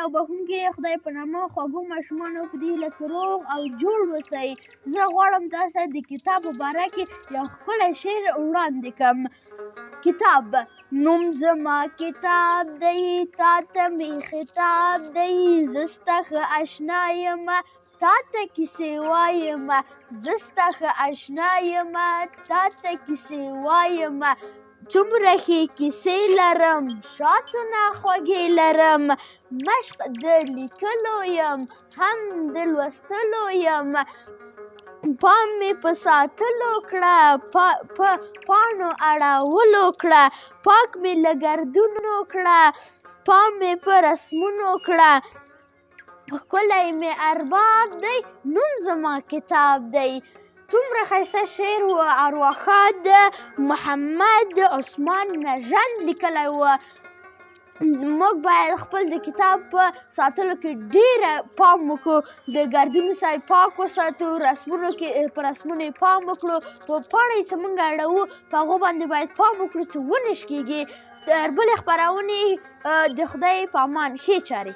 او بخښونکي خدای په نامه. خوږو ماشومانو، په دې هیله چې روغ او جوړ اوسئ. زه غواړم تاسو ته د کتاب په باره کې یو ښکلی شعر وړاندې کړم. کتاب. نوم زما کتاب دی، تا ته مې خطاب دی. زه ستا ښه اشنا یم، تا ته کیسې وایم. زه ستا ښه اشنا یم، تا ته کیسې وایم. څومره ښې کیسې لرم، شاتو نه خوږې لرم. مشق د لیکلو یم، هم د لوستلو یم. پام مې په ساتلو کړه، په پاڼو اړولو کړه. پاک مې له ګردونو کړه، پام مې په رسمونو کړه. ښکلی مې ارباب دی، نوم زما کتاب دی. څومره ښایسته شعر و، ارواښاد محمد عثمان نژند لیکلی و. موږ باید خپل د کتاب په ساتلو کې ډېره پام وکړو، د ګردونو څخه پاک وساتو، رسمونو کې په رسمونو یې پام وکړو، په پاڼه یې چې موږ اړوو په هغو باندې باید پام وکړو چې ونه شکېږي. تر بلې خپرونې د خدای په امان، ښې چارې.